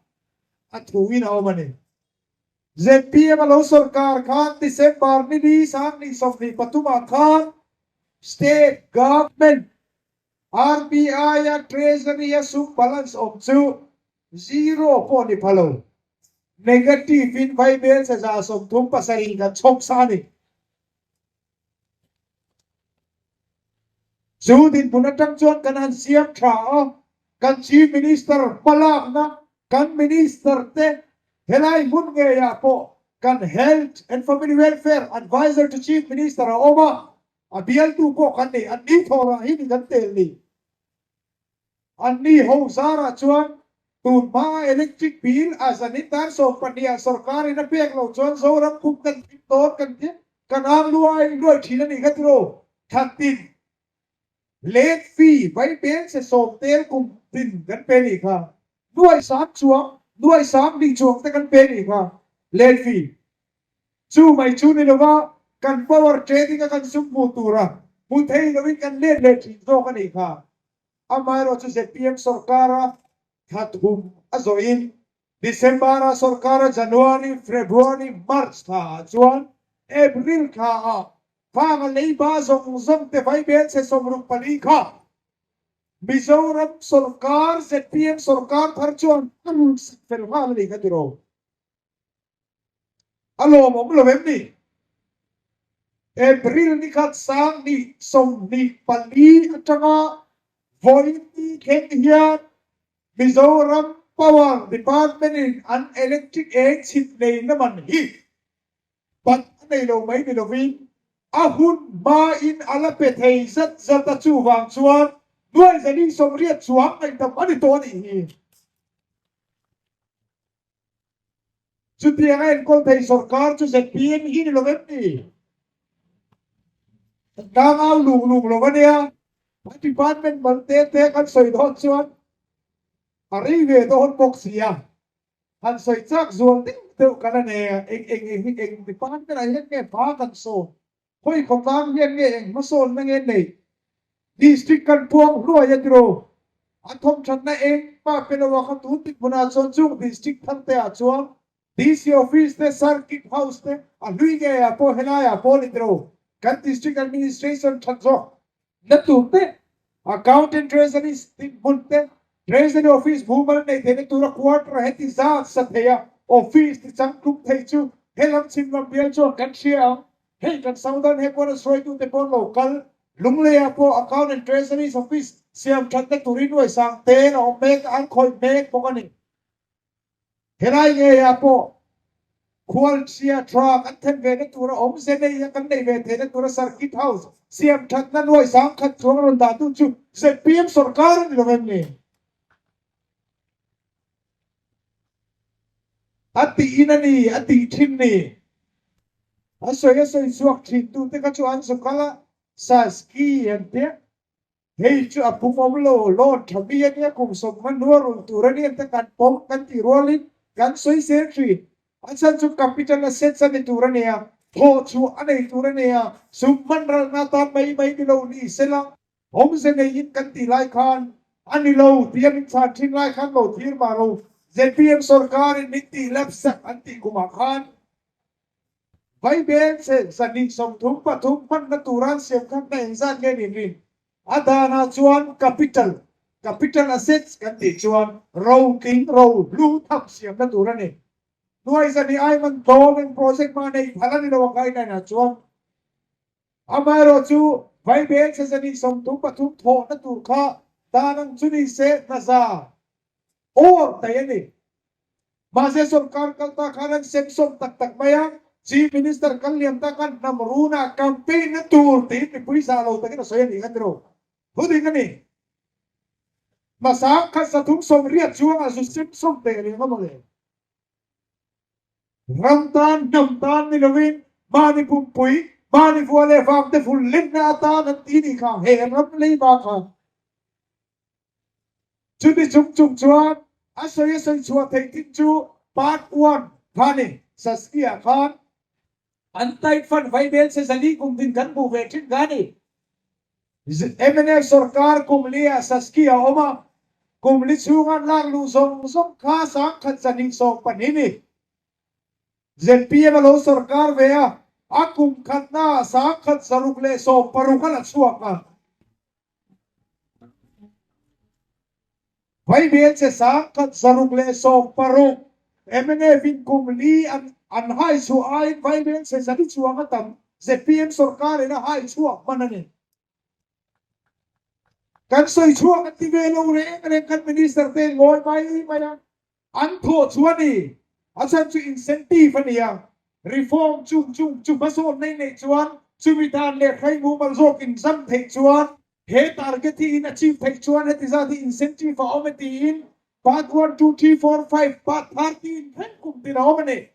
a thu in a awm a ni. Zpm a lo sawrkar khan December ni li 2023 ah khan State Government RBI a Treasury a sum balance awm chu zero pawh ni pha lo, negative in vaibeng chhe 137 kan chhawk sa a ni. Chu dinhmun atang chuan kan han siam tha a, kan Chief Minister hmalakna, kan Minister te helai hmun ngeiah pawh kan Health and Family Welfare Adviser to Chief Minister a awm a, a bialtu pawh kan nei, an ni thawrah hi ni kan tel ni. Anni ho zarah chuan tun hmaa electric bill a zanin dar 12 ah sorkar in a pek loh chuan Zoram kum kan thim dawn kan ti kan ang luai luai thin a nih kha tiraw thatin late fee vai bel che sawm tel kum tin kan pe nih kha nuai sang chuang nuai sang hnih chuang te kan pe nih kha late fee Chu mai chu ni lova kan power trading a kan sum hmuh tura hmu thei lovin kan let leh thin zawk a nih kha. Amaherawh chu zpm sawrkara thla thum a zawhin December-a sawrkara January, February, March thla ah chuan April thla ah khang a leiba zawng zawng te vaibel chhe 64 kha Mizoram sawrkar zpm sawrkar thar chuan a rulh sak fel nghal a nih kha tiraw. A lawmawm lo em ni? April ni khat 2024 atanga vawiin ni thleng hian Mizoram Power Department in an electric eng chhit neihna man hi bat a nei lo mai ni lovin a hun hmain a la pe thei zat zat a, chuvang chuan nuai 480 chuang ngaihdam a ni tawh a nih hi. Chutiang a enkawl thei sawrkar chu zpm hi ni lo em ni? Kan tlangau lung lung lo a nia. Kan department mal te te kan sawi dawn chuan a rei ve dawn bawk si a. Han sawi chak zual deuh deuh kan a nei a, eng eng eng eng department ah hian nge hma kan sawn? Khawi khawtlang hian nge eng hmasawnna nge nei? District kan puang hluai a tiraw? A thawmthatna engmah pe lo a kha tun tik hmunah chuan chung district thar te ah chuan DC office te, circuit house te a hlui ngei ah pawh helai ah pawh a ni tiraw? Kan district administration that zawk na tur te, accountant treasury dinhmun te, treasury office mumal nei theihna tura quarter heti zat sa thei a office ti changtlung thei chu helam chhim lam bial chuan kan hria ang. Hei kan Southern headquarters hruaitute pawh an lo kal Lungleiah pawh account and treasury office siam thatna turin uaisang tel a awm mek a, an khawih mek bawk a ni. Helai ngeiah pawh khualchhia tha kan then ve na tura awmze nei a kan neih ve theihna tura Circuit House siam thatna nuai 10,000 chuang rawn dah tu chu zpm sawrkar a ni lo em ni? A tih in a ni, a tih thin ni. A sawi a sawi chhuak thin tu te kha chu an zu kal a, Saski an tia. Hei chu a pum awm lo, loan tha mi a nia, kum sawmhma hnua rulh tur a nia te kan pawm kan tih rualin kan sawi zel thin. A chhan chu capital assets a ni tur a nia, thawh chhuah a nei tur a nia, sum hman ralna atan mai mai ni lo ni sela, awmze neiin kan tih lai khan a ni lo tih a min chhan thin lai khan lo thlir mah lo. Zpm sorkarin min tih lapse an tih kumah khan Vaibel che 233 hmanna tura an siam khan hna engzat nge nin rin? A danah chuan capital, capital assets kan tih chuan ro tling ro hlu tham siamna tur a ni. Nuai zahnih ai man tlawm eng project mah neih phal a ni lo ang guideline ah chuan. Amaherawhchu, Vaibel chhe zahnih 33 thawhna tur kha dan ang chu ni se hnaza awr daih a ni. Mahse sorkar kal ta khan an sem sawm tak tak mai a, Chief Minister kal liam ta khan hnam runah campaign na tur tiin mipui zah lo takin a sawi a nih kha tiraw? Thu ding a ni. Hmasa khat 380 chuangah zu sem sawm teh reng a mawle. Ram tan, hnam tan ni lovin mahni pumpui, mahni vua leh vangte vul lenna atan an ti nih kha he ram leiba kha. Chuti chung chung chuan a sawi a sawi chhuah theih thin chu part one kha ni. Saskia khan an tight fund vaibel che zali kum din kan hmuh ve thin kha ni. Mnf sorkar kum li ah Saskia a awm a, kum li chhunga an lak luh zawng zawng kha 1112 ni. Zpm a lo sorkar ve a, a kum khatna ah 1660 a la chhuak a. Vaibel che 1660 mnf in kum li an an hai chhuah aiin Vaibel che zali chuang a tam zpm sorkar in a hai chhuak hman a ni. Kan sawi chhuak an ti ve lo reng reng kan minister te ngawi mai mai a. An thawh chu a ni. A chhan chu incentive a ni a, reform chung chung chu hmasawn nei neih chuan chumi dan leh hrai mumal zawk inzam theih chuan he target hi in achieve theih chuan heti zat hi incentive a awm e tiin part one, two, three, four, five, part 13 thleng kum tin a awm a ni.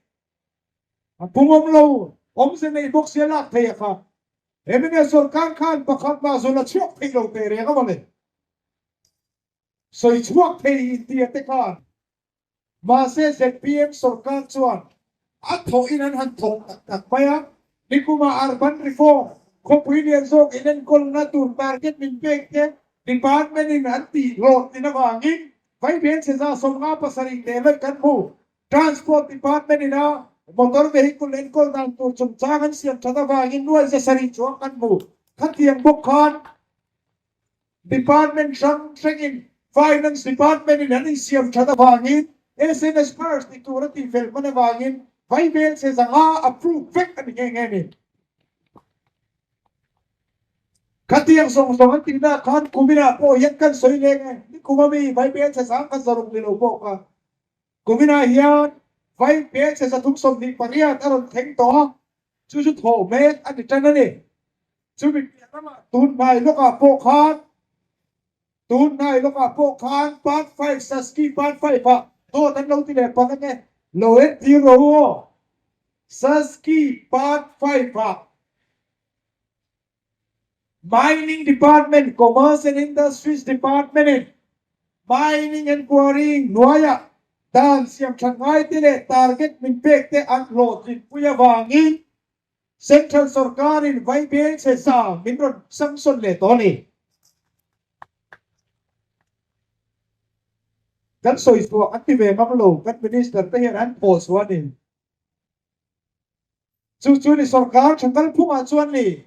A pung awm lo, awmze nei bawk sia lak thei a kha. Hemi sorkar khan pakhat mah zawn a chhuak thei lo teh reng a mawle. Sawi chhuak thei intia te khan mahse zpm sorkar chuan a thawhin an han thawk tak tak mai a, nikuma urban reform khawpui lian zawk inenkawlna tur target min pek te department in an tih hlawhtlin avangin vaibel chhe 57 leh lawih kan hmu. Transport department in a motor vehicle enkawl dan tur chungchang an siam that avangin nuai 700 chuang kan hmu. Khatiang bawk khan Department hrang hrangin Finance Department in an insiam that avangin sms first ti tur a tihfel hman avangin vaibel chhe zanga approve vek a ni nghe nghe ni. Khatiang zawng zawng an tihna khan kuminah pawh hian kan sawi leng e, nikum ami vaibel chhe zang kha zaruk ni lo pawh kha kuminah hian vaibel chhe 328 a rawn thleng tawh a, chu chu thawh mek a ni tan a ni. Chumi piah lamah tun hnai lawkah pawh khan tun hnai lawkah pawh khan part five Saski part five ah dawt an lo ti leh palh ange lo en tir rawh u aw Saski part five ah Mining Department Commerce and Industries Department in Mining and Quarrying hnuaiah dan siam that ngai te leh target min pek te an hlawhtlinpui avangin Central sorkarin vaibel chhe sa min rawn sanction leh tawh a ni. Kan sawi chhuah an ti ve ngam lo, kan minister te hian an pawh chhuah a ni. Chu chu ni sorkar tha kalphungah chuan ni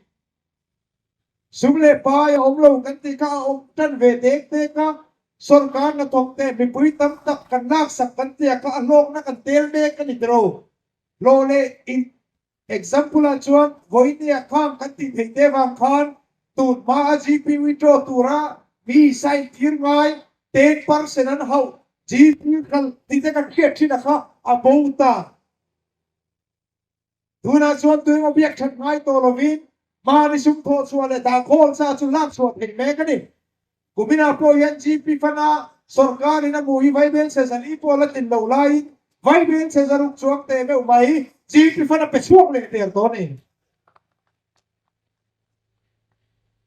sum leh pai a awm lo kan tih kha a awm tan ve dek dek a, sorkar hnathawk te mipui tam tak kan laksak kan tia kha a hlawkna kan tel mek a ni tiro. Hlawh leh in example ah chuan vawinia khang kan tih theih te vang khan tun hma a GP withdraw tura mi sign tir ngai 10% an hauh GP kal tih te kan hriat thin a kha a bo ta. Tunah chuan tuemaw biak that ngai tawh lovin mahni sum thawh chhuah leh dah khawl sa chu lak chhuah theih mek a ni. Kuminah pawh hian GP fana sorkarin a hmuh hi vaibel chhe zali pawh la tlin loh laiin vaibel chhe zaruk chuang teh meuh mai GP fana pe chhuak leh der tawh a ni.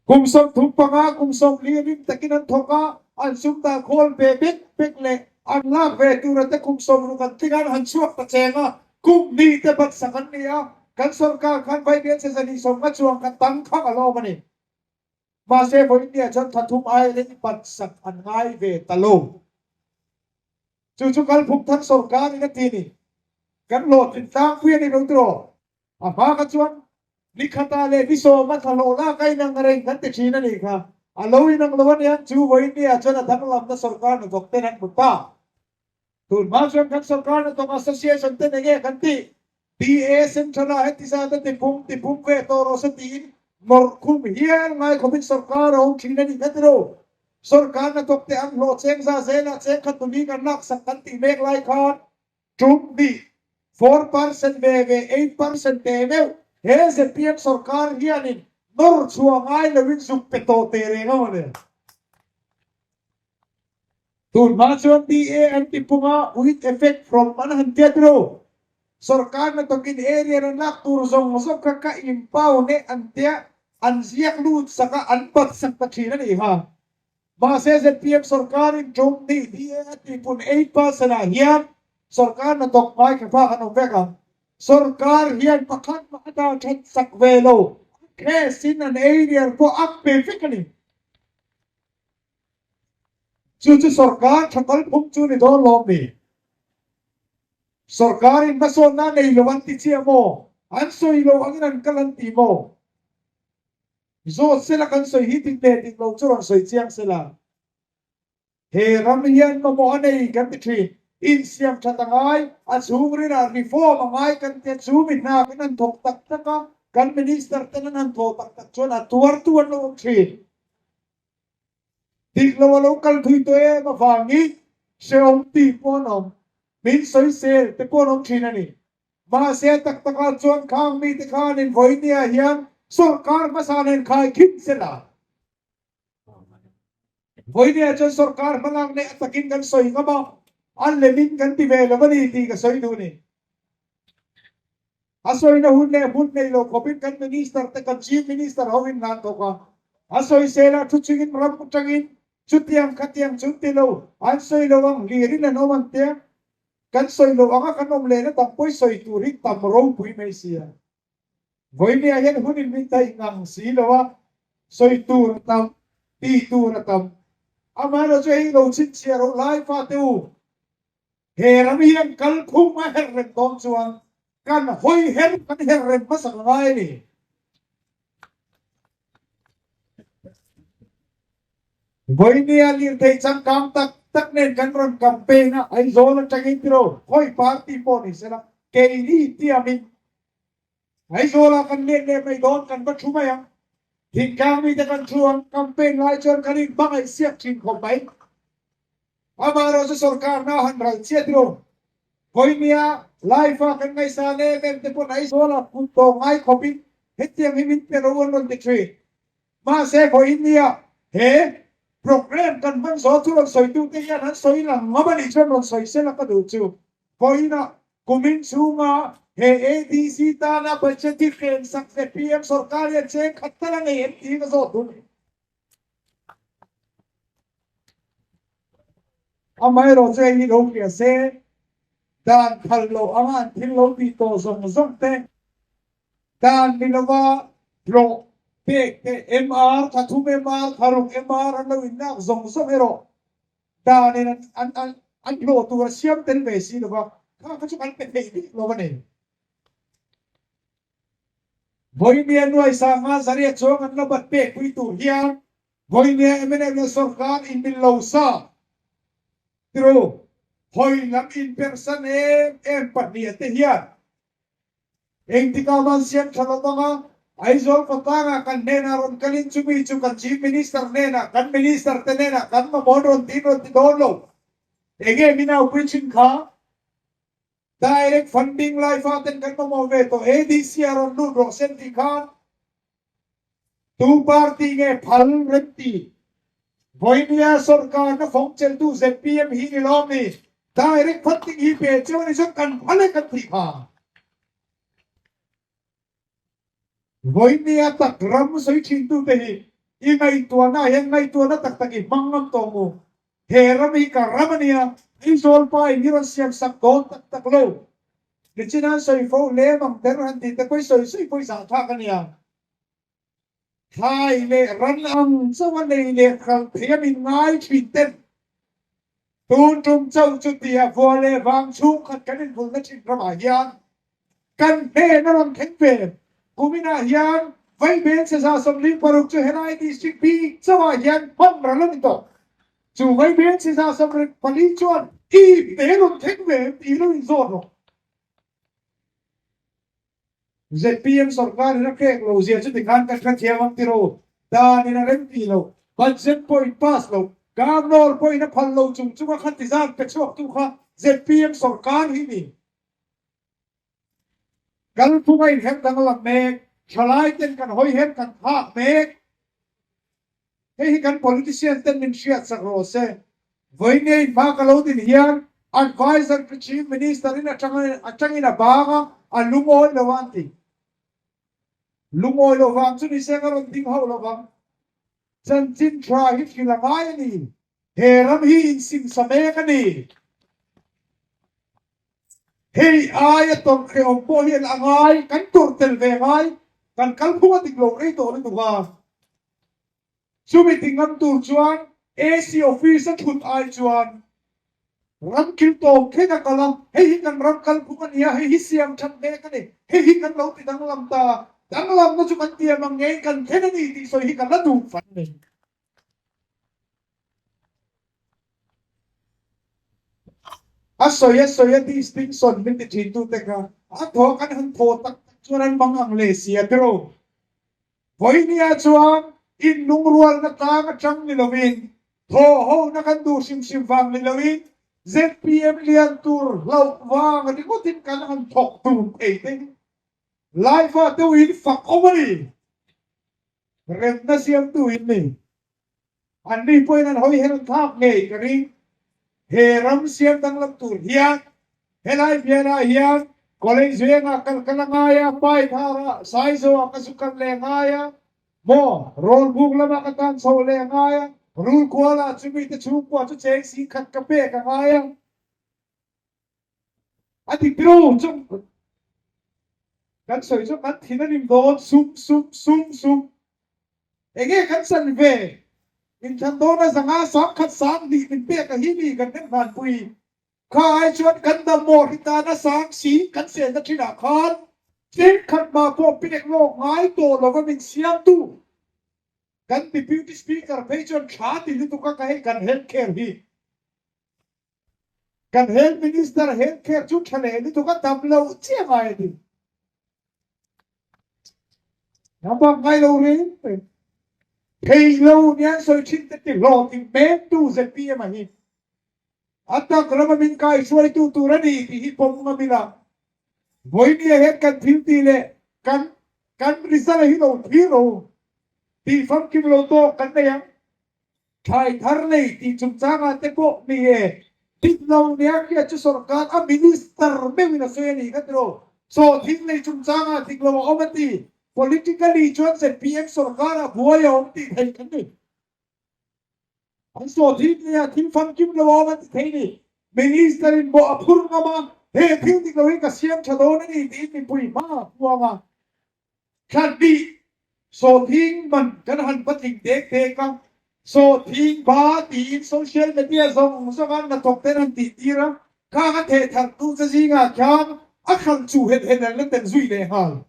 Kum 35, kum 40 rim takin an thawk a, an sum dah khawl ve bek bek leh an lak ve tura te kum 60 an tling a, an han chhuak ta cheng a, kum hnih te batsak an ni a, kan sorkar khan vaibel chhe zali 50 chuang kha tang khang a lawm a ni. Mahse vawinia chuan thathum ai leh i batsak an ngai ve ta lo. Chu chu kalphung thar sorkar in a ti ni. Kan hlawhtlin tlangpui a ni lo tiraw? A hma kha chuan nikhatah leh ni sawma thla hlawh lak a inang reng kan ti thin a nih kha. A lo inang lo aniang chu vawinia chuan a danglamna sorkar hnathawk ten an hmu ta. Tun hma chuan kan sorkar hnathawk association ten enge kan tih? DA Central ah heti zat a tipum tipum ve tawh rawh se tiin nawrh khum hial ngai khawpin sorkar a awm thin a nih kha tiro. Sorkar hnathawk te an hlawh cheng za zelah cheng khat tumi kan laksak kan tih mek lai khan tum hnih, 4% ve ve 8% te meuh he zpm sorkar hianin nawr chhuah ngai loin zuk pe tawh teh reng a mawle. Tun hma chuan DA an ti pung a, with effect from an han tia tiro. Sorkar hnathawkin area an lak tur zawng zawng kha ka impound e an tia, an ziak lut sak a, an bat sak ta thin a nih kha. Mahse zpm sorkarin tum nih DA a ti pun 8% ah hian sorkar hnathawk hmai kha phak an awm vek ang. Sorkar hian pakhat mah a dah that sak ve lo, a case in an area pawh a pe vek a ni. Chu chu sorkar tha kalphung chu ni dawn lawm ni? Sorkarin hmasawnna nei lo an ti chiah maw? An sawi lo angin an kal an ti maw? Zawt sela kan sawi hi dik leh dik lo chu rawn sawi chiang sela. He ram hian mamawh a nei kan ti thin. Insiam that a ngai, a chhungrinah reform a ngai kan tia chu mi hna kan han thawk tak tak a, kan minister ten an han thawh tak tak chuan a tuartu an lo awm thin. Dik lo a lo kal thui tawh em avangin hrehawm tih pawh an awm, min sawisel te pawh an awm thin a ni. Mahse a tak takah chuan khang mite khanin vawinia hian sawrkar hmasa nen khai khin sel a. Vawinia chuan sawrkar hmalak leh a takin kan sawi ngam a, a lemin kan ti ve lo a ni tih ka sawi duh a ni. A sawina hun leh hmun nei lo khawpin kan Minister te kan Chief Minister hovin hna an thawk a, a sawisel a thu chungin ram atangin chutiang khatiang chu ti lo, an sawi lo ang hlirin an awm an tia, kan sawi lo anga kan awm lehna dang pawi sawi tur hi tam ropui mai si a. Vawinia hian hunin min daih ngang si lo a, sawi tur a tam, ti tur a tam. Amaherawhchu chu hei lo chhinchhiah rawh lai fate u. He ram hian kalphung a her reng dawn chuan kan hawi her kan her reng hmasak a ngai a ni. Vawinia lirthei changkang tak tak nen kan rawn campaign a, Aizawl atangin tiraw khawi party pawh ni sela keini tiamin Aizawlah kan let leh mai dawn kan va thu mai ang. Thingtlang mite kan thu ang, campaign lai chuan kan inhmangaih siak thin khawp mai. Amaherawh chu sorkar na han ral chiat ru. Vawinia live a kan ngaihsan em em te pawn Aizawlah kut tawh ngai khawpin hetiang hi min pe ro an rawn ti thin. Mahse vawinia he programme kan hman zawh chu rawn sawitute hian an sawi lang ngam a nih chuan rawn sawi sela ka duh chu. Vawiinah Kumin chhunga he ADC tana budget hi hren sak ve PM sorkar hian cheng khat tal a ngei em tiin a zawt dun. Amaherawh chu hei hi lo hria se, dan phal loh anga an thil lo tih tawh zawng zawng te, dan ni lova hlawh pek te, MR, thathum MR, tharuk MR an lo inlak zawng zawng erawh Dan in an an an hlawh tur a siam tel ve si lova, kha kha chu kan pe thei bik lo a ni. Vawinia nuai sanga zaria chuang an la bat pek pui tur hian vawinia mnf leh sorkar inmil lo sa tiru hawi lam inpersan em em pahniha te hian Engtikah man siam tha lo bang a, Aizawl khawtlangah kan hnenah rawn kalin chumi chu kan Chief Minister hnenah, kan Minister te hnenah kan mamawh rawn tiin rawn ti dawn lo. Enge min aupui thin kha? Direct funding lai faten kan mamawh ve tawh ADC a rawn lut rawh sen tih khan tu party nge phal remti? Vawinia sorkarna fawng cheltu zpm hi ni lawm ni? Direct funding hi pe cheu a ni chuan kan phal e kan tih kha. Vawinia tak ram sawi thintute hi i ngaihtuahna ah hian ngaihtuahna tak tak i hmang ngam tawh mu. He ram hi ka ram a nia, Aizawl pa in hi rawn siam sak dawn tak tak lo. Nichin an sawi fo hle mang der han tih te pawh i sawi sawi pawh i zah thlak a nia. Thlai leh ran ang chauh a nei leh hralh thei a min ngai thin ten tun tum chauh chu tia vua leh vang chhungkhat kan invulna thin ramah hian kan hnen a rawn thleng ve. Kuminah hian Vaibel seza 46 chu helai district bik chauhah hian hman ral a ni tawh. Chu Vaibel seza 24 chuan. I ipte rawn thleng ve em tih lo inzawt rawh. ZPM sorkar in a pek lo zia chu tikhan kan hrethiam ang tiraw? Dan in a rem tih lo, budget pawh in pass lo, Governor pawh in a phal lo chung chunga kha tizat pe chhuak tu kha ZPM sorkar hi ni. Kalphung a inherh danglam mek, thalai ten kan hawi her kan phak mek. Hei hi kan politician ten min hriat sak rawh se. Vawiin hma ka lo din hian adviser to chief minister in atangin a bang a, a lungawi lo a an ti. Lungawi lo vang chu nise ka rawn ding hauh lo vang. Chanchin tha hi thil a ngai a ni. He ram hi insimsa mek a ni. Hei aia tawrhhrehawm pawh hian a ngai, kan tawrh tel ve ngai, kan kalphung a dik lo rei tawh lutuk a. Chumi ti ngam tur chuan AC office a thut ai chuan ram kil tawp thleng a kal a, hei hi kan ram kalphung a nia, hei hi siam that mek a ni, hei hi kan lo ti danglam ta, danglamna chu kan tiam ang ngeiin kan thlen a ni tih sawi hi kan la duh fan a ni. A sawi a sawi a distinction min ti thin tute kha a thaw kan han thaw tak tak chuan an mang ang leh si a tiraw. Vawinia chuan inlungrualna tlang atang ni lovin, thaw hona kan duh hrim hrim vang ni loin zpm lian tur hlauh vang ringawtin kan han thawk dun thei te hi Laifa deuhin fak awm a ni. Remna siamtu in ni. Anni pawhin an hawi her thlak ngei ka ring. He ram siam danglam tur hian helai bialah hian College vengah kal ka la ngai a, Paithara, Saizoah ka zu kal leh ngai a, maw Rawlbuk lamah ka tan chho leh ngai a, Rulkualah chumi te chhungkua chu cheng singkhat ka pek a ngai a. A dik lo chu kan sawi chu kan thin a rim dawn sum sum sum sum. Enge kan san ve? Inthlan dawna zanga sangkhat sang hnih min pek a hi mi kan nem hlanpui. Kha ai chuan kan dam maw hi tana sang si kan selna thinah khan thenkhat mah pawh pek lawk ngai tawh lova min siamtu kan Deputy Speaker phei chuan thla ti lutuk a ka hei kan health care hi. Kan Health Minister health care chu tha leh lutuk a dam loh chiah ngai a ni. Hnam bak ngai lo reng reng. Thei lo nia an sawi thin te ti hlawhtling mek tu zpm a hi. A tak rama min kai hruaitu tur a ni tih hi pawm ngam ila. Vawinia hian kan thil tih leh kan kan result a hi lo thlir ro. Tih famkim lo tawk kan nei ang. Thlai thar lei tih chungchangah te pawh ni e, dik lo nia hriat chu sorkar a minister meuhin a sawi a ni kha tiraw? Sawhthing lei chungchangah dik lo a awm a ti. Politically chuan zpm sorkarah buai a awm tih theih kan ni. An sawhthing leia thil famkim lo a awm an ti thei ni. Minister in mawh a phur ngam a, he thil dik lo hi ka siam tha dawn a ni tiin mipui hma a puang a. Thlanbih sawhthing man kan han va tling dek dek a, sawhthing ba tiin social media zawng zawng a hnathawk ten an tih tir a, khang a theh tharh tu che zingah khian a hralh chu het het an la tel zui leh nghal.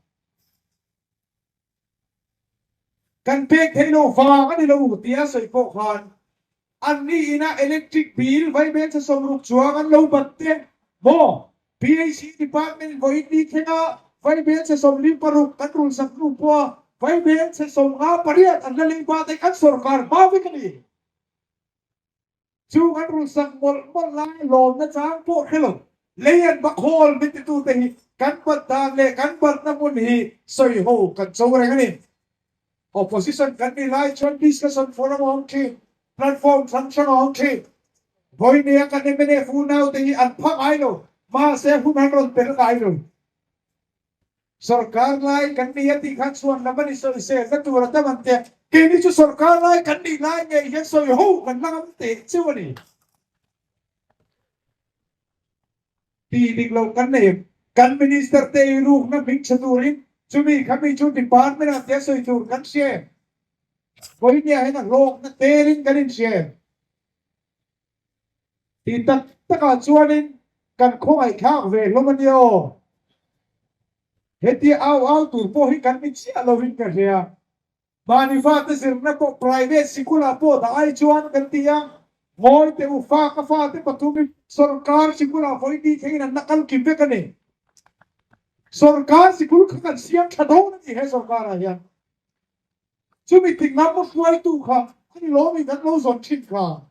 Kan pek theih lo vang a ni lo tia sawi pawh khan Anni ina electric bill vaibelchhe 60 chuang an lo bat te maw? PHE department vawiin ni thlenga vaibelchhe 46 kan rulsak hnu pawha vaibelchhe 58 an la lei ba te kan sorkar hma vek a ni. Chu kan rulsak mawlh mawlh lai lawmna chang pawh hre lo. Lei an va khawl min titute hi kan bat dan leh kan batna hmun hi sawi ho kan cho reng a ni. Opposition kan nih lai chuan discussion forum a awm thin, platform hrang hrang a awm thin. Vawinia kan mnf unau te hi an pha ngai lo, mahse hun an rawn tel ngai lo. Sorkar lai kan ni a tih khan chhuan lam a ni sawi sel na tur a tam an tia, keini chu sorkar lai kan nih lai ngei hian sawi ho kan la ngam teh cheu a ni. Tih dik loh kan nei em? Kan Minister te ei rukna hming chhe turin chumi khami chu department ah tia sawi tur kan hria em? Vawinia hian a hlawkna telin kan inhria em? Tih tak takah chuanin kan khawngaihthlak ve hlawm a nia aw. Hetia au au tur pawh hi kan ni chiah lovin ka hria. Mahni fate zirna pawh private sikulah pawh dah ai chuan kan ti a. Ngawi teh u, fa ka fate pathumin sorkar sikulah vawi ni thlengin an la kal kim vek a ni. Sorkar sikul kha kan siam tha dawn a ni he sorkarah hian. Chumi thinglam hruaitu kha a ni lawmin kan lo zawn thin kha.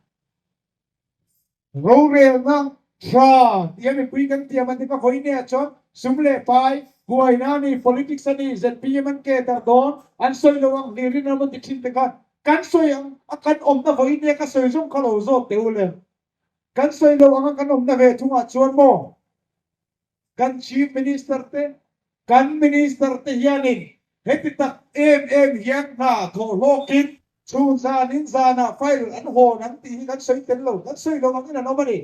Rorelna tha tia mipui kan tiam an ti ka vawi nia chuan sum leh pai buaina a ni, politics a ni, zpm an ke darh dawn, an sawi lo ang hlir in an rawn ti thin te khan kan sawi ang a kan awmna vawi nia ka sawi zawng kha lo zawt teh u le. Kan sawi lo ang a kan awmna ve thungah chuan maw? Kan Chief Minister te, kan Minister te hianin heti tak em em hian hna thawh hlawkin chhun zanin zanah file an hawn ang tih hi kan sawi tel lo, kan sawi lo angin an awm a ni.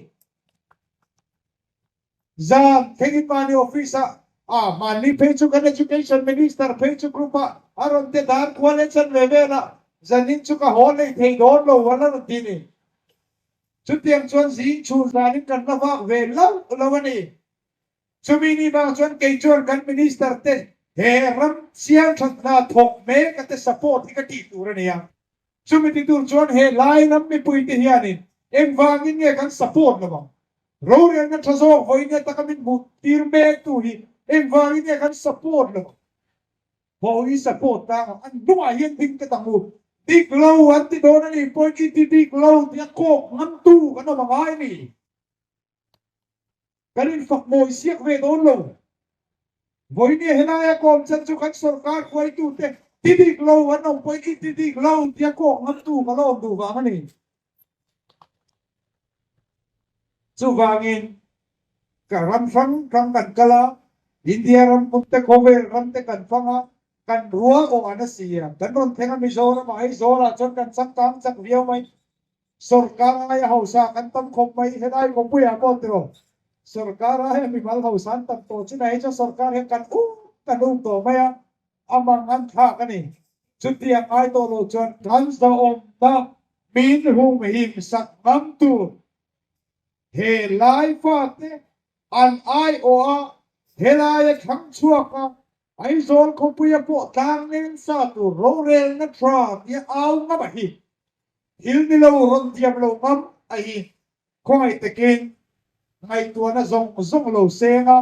Zan thlengin mahni office ah, ah mahni phei chu kan Education Minister phei chu group ah a rawn te dar kual en chan ve vel a, zanin chu ka haw lei thei dawn lo a la rawn ti ni. Chutiang chuan zing chhun zanin kan la vak ve lo lo a ni. Chumi ni bang chuan kei chuan kan Minister te he ram siam that hna thawk mek a te support hi ka tih tur a ni a. Chumi ti tur chuan he lai ram mipui te hianin engvangin nge kan support lo ang? Rorelna tha zawk vawiin taka min hmuh tir mek tu hi engvangin nge kan support lo ang? Ho hi support tang a, an hnungah hian ding ta tang u. Dik lo an ti dawn a ni pawhin i ti dik lo tia kawk ngamtu kan awm a ngai a ni. Kan infak mawi siak ve dawn lo. Vawinia helaia kawm chan chu kan sorkar hruaitute ti dik lo an awm pawhin i ti dik lo tia kawk ngamtu ka la awm duh vang a ni. Chuvangin ka ram hrang hrang kan kal a, India ram hmun te khawvel ram te kan fang a, kan rual awh an a si a, kan rawn thleng a Mizoram ah Aizawl ah chuan kan changkang chak viau mai, sorkar aia hausa kan tam khawp mai, helai khawpui ah pawh tiraw sorkar aia mimal hausa an tam tawh chin ah hi chuan sorkar hian kan um kan um tawh mai a, A mang an thlak a ni. Chutiang ngai tawh lo chuan kan zahawmna min humhim sak ngam tur he lai fate an aiawh a, helaia thlang chhuak a, Aizawl khawpuia pawh tlang nen sa tur rorelna tha tia au ngam a hi thil ni lo rawn thiam lo ngam a hi. Khawngaih takin ngaihtuahna zawng zawng lo seng a,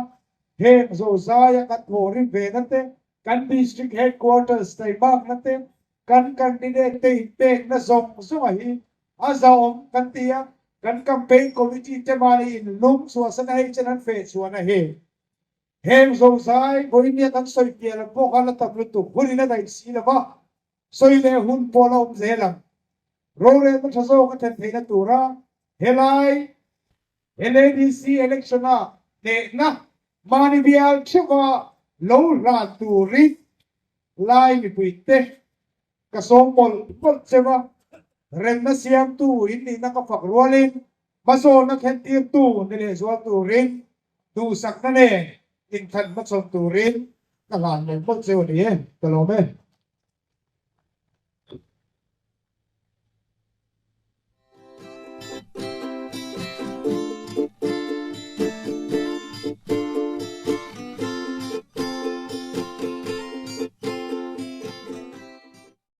heng zozaia kan thawhrim ve na te, kan District Headquarters taimakna te, kan candidate te inpekna zawng zawnga hi a zahawm kan ti a, kan campaign committee te mahni inlum chhuahsana hei chen an feh chhuahna hi heng zozai vawinia kan sawi piah lam pawh khan a tam lutuk hunin a daih si lo va, sawi leh hun pawh la awm zel ang. Rorelna tha zawk a thlen theihna tura helai LADC election-a hnehna mahni bial theuha lo hlan turin lai mipuite ka sawm mawlh mawlh cheu a, remna siamtu in nihna ka fak rualin hmasawnna thlentirtu ni lehzual turin duhsakna nen inthlan hmachhawn turin ka hlan mawlh mawlh cheu a ni e, ka lawm e.